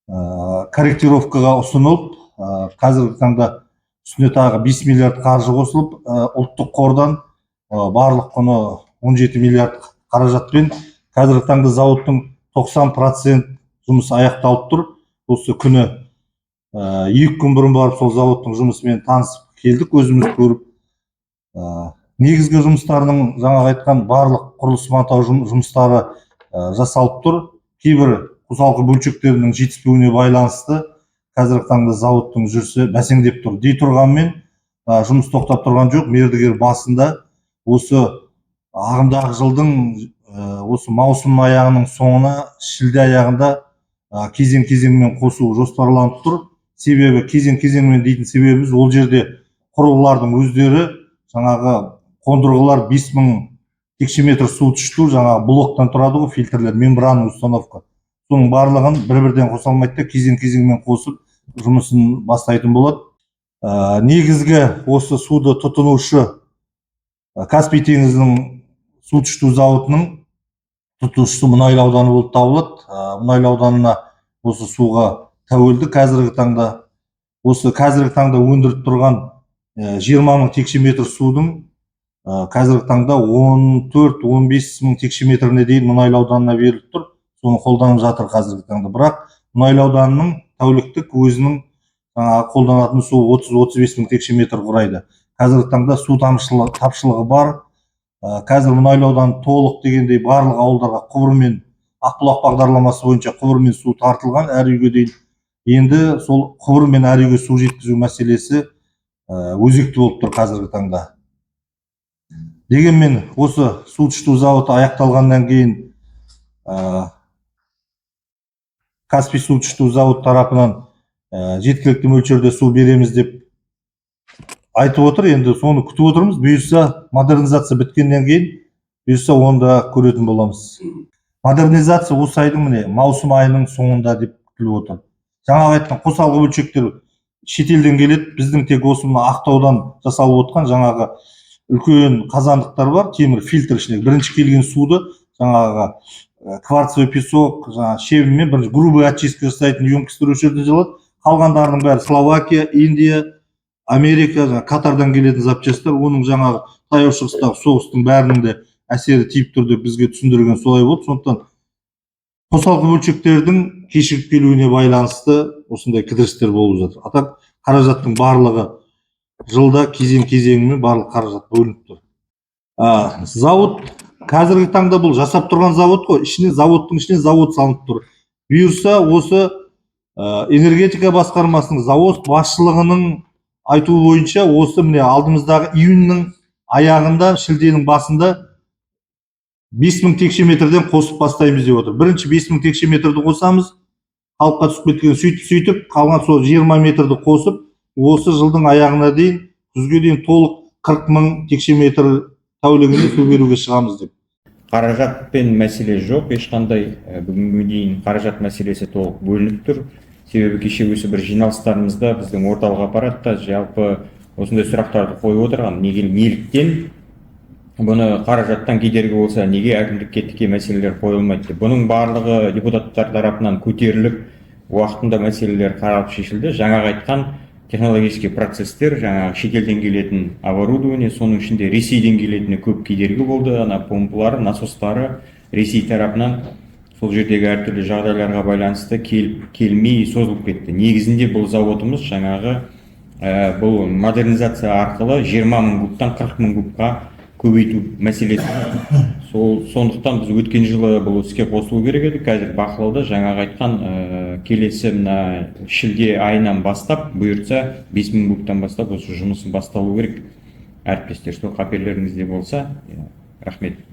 Корректировкаға ұсынылып, қазіргі таңда үстіне тағы 5 миллиард қаржы қосылып, ұлттық қордан барлық құны 17 миллиард қаражатпен қазіргі таңда зауыттың 90% жұмысы аяқталып тұр. Осы күні 2 күн бұрын барып, сол зауыттың жұмысымен танысып келдік, өзіміз көріп. Негізгі жұмыстарының, жаңағы айтқан барлық құрылыс монтаж жұмыстары жасалып тұр. Кейбір қосалқы бөлшектерінің жетіспеуіне байланысты қазіргі таңда зауыттың жүрісі бәсеңдеп тұр дей тұрғанмен, жұмыс тоқтап тұрған жоқ. Мердігер басында. Осы ағымдағы жылдың осы маусым аяғының соңына, шілде аяғында кезең кезеңмен қосу жоспарланып тұр. Себебі кезең кезеңмен дейтін себебіміз, ол жерде құрылғылардың өздері, жаңағы қондырғылар, 5000 текше метр су тұщыту жаңағы блоктан тұрады ғой, фильтрлер, мембранный установка, соның барлығын бір бірден қоса алмайды да, кезең кезеңмен қосып, жұмысын бастайтын болады. Негізгі осы суды тұтынушы Каспий теңізінің су тұщыту зауытының тұтынушысы Мұнайлы ауданы болып табылады. Мұнайлы ауданына осы суға тәуелді. Қазіргі таңда, осы қазіргі таңда өндіріп тұрған 20 мың текше метр судың қазіргі таңда 14-15 мың текше метріне дейін Мұнайлы ауданына беріліп тұр, соны қолданып жатыр қазіргі таңда. Бірақ Мұнайлы ауданының тәуліктік өзінің жаңағы қолданатын суы 30-35 мың текше метр құрайды. Қазіргі таңда су тапшылығы бар. Қазір Мұнайлы ауданы толық дегендей барлық ауылдарға құбырмен, Ақбұлақ бағдарламасы бойынша құбырмен су тартылған әр үйге дейін. Енді сол құбырмен әр үйге су жеткізу мәселесі өзекті болып тұр қазіргі таңда. Дегенмен осы су тұщыту зауыты аяқталғаннан кейін Каспий су тұщыту зауыты тарапынан жеткілікті мөлшерде су береміз деп айтып отыр. Енді соны күтіп отырмыз. Бұйырса, модернизация біткеннен кейін, бұйырса, оны да көретін боламыз. Модернизация осы айдың, міне, маусым айының соңында деп күтіліп отыр. Жаңағы айтқан қосалқы бөлшектер шетелден келеді. Біздің тек осы мына Ақтаудан жасалып отқан жаңағы үлкен қазандықтар бар, темір фильтр, ішінде бірінші келген суды жаңағы кварцевый песок, жаңағы щебеньмен бірінші грубый очистка жасайтын емкостьтер осы жерден жасалады. Қалғандарының бәрі Словакия, Индия, Америка, жаңағы Катардан келетін запчастьтар. Оның жаңағы Таяу Шығыстағы соғыстың бәрінің де әсері тиіп тұр деп бізге түсіндірген солай болды. Сондықтан қосалқы бөлшектердің кешігіп келуіне байланысты осындай кідірістер болып жатыр. А так қаражаттың барлығы жылда кезең кезеңімен барлық қаражат бөлініп тұр. Зауыт қазіргі таңда бұл жасап тұрған завод қой, ішіне, заводтың ішіне завод салынып тұр. Бұйырса, осы энергетика басқармасының, завод басшылығының айтуы бойынша, осы, міне, алдымыздағы июньнің аяғында, шілденің басында 5000 текше метрден қосып бастаймыз деп отыр. Бірінші 5000 текше метрді қосамыз, халыққа түсіп кеткен, сөйтіп сөйтіп қалған сол 20 метрді қосып, осы жылдың аяғына дейін, күзге дейін толық 40 мың текше метр тәулігіне су беруге шығамыз деп. Қаражатпен мәселе жоқ ешқандай. Бүгінгі дейін қаражат мәселесі толық бөлініп тұр. Себебі кеше осы бір жиналыстарымызда біздің орталық аппаратта жалпы осындай сұрақтарды қойып отырған: неге, неліктен бұны қаражаттан кедергі болса, неге әкімдікке тіке мәселелер қойылмайды деп. Бұның барлығы депутаттар тарапынан көтеріліп, уақытында мәселелер қаралып шешілді. Жаңағы айтқан технологический процесстер, жаңағы шетелден келетін оборудование, соның ішінде Ресейден келетіні көп кедергі болды. Ана помпалары, насостары Ресей тарапынан сол жердегі әртүрлі жағдайларға байланысты келіп, келмей созылып кетті. Негізінде бұл заводымыз жаңағы бұл модернизация арқылы 20 мың кубтан 40 мың кубқа көбейту мәселесі. Сол, сондықтан біз өткен жылы бұл іске қосылу керек еді. Қазір бақылауда. Жаңағы айтқан келесі мына шілде айынан бастап, бұйыртса, 5 мың кубтан бастап осы жұмысын басталу керек. Әріптестер, сол қаперлеріңізде болса, иә, рахмет.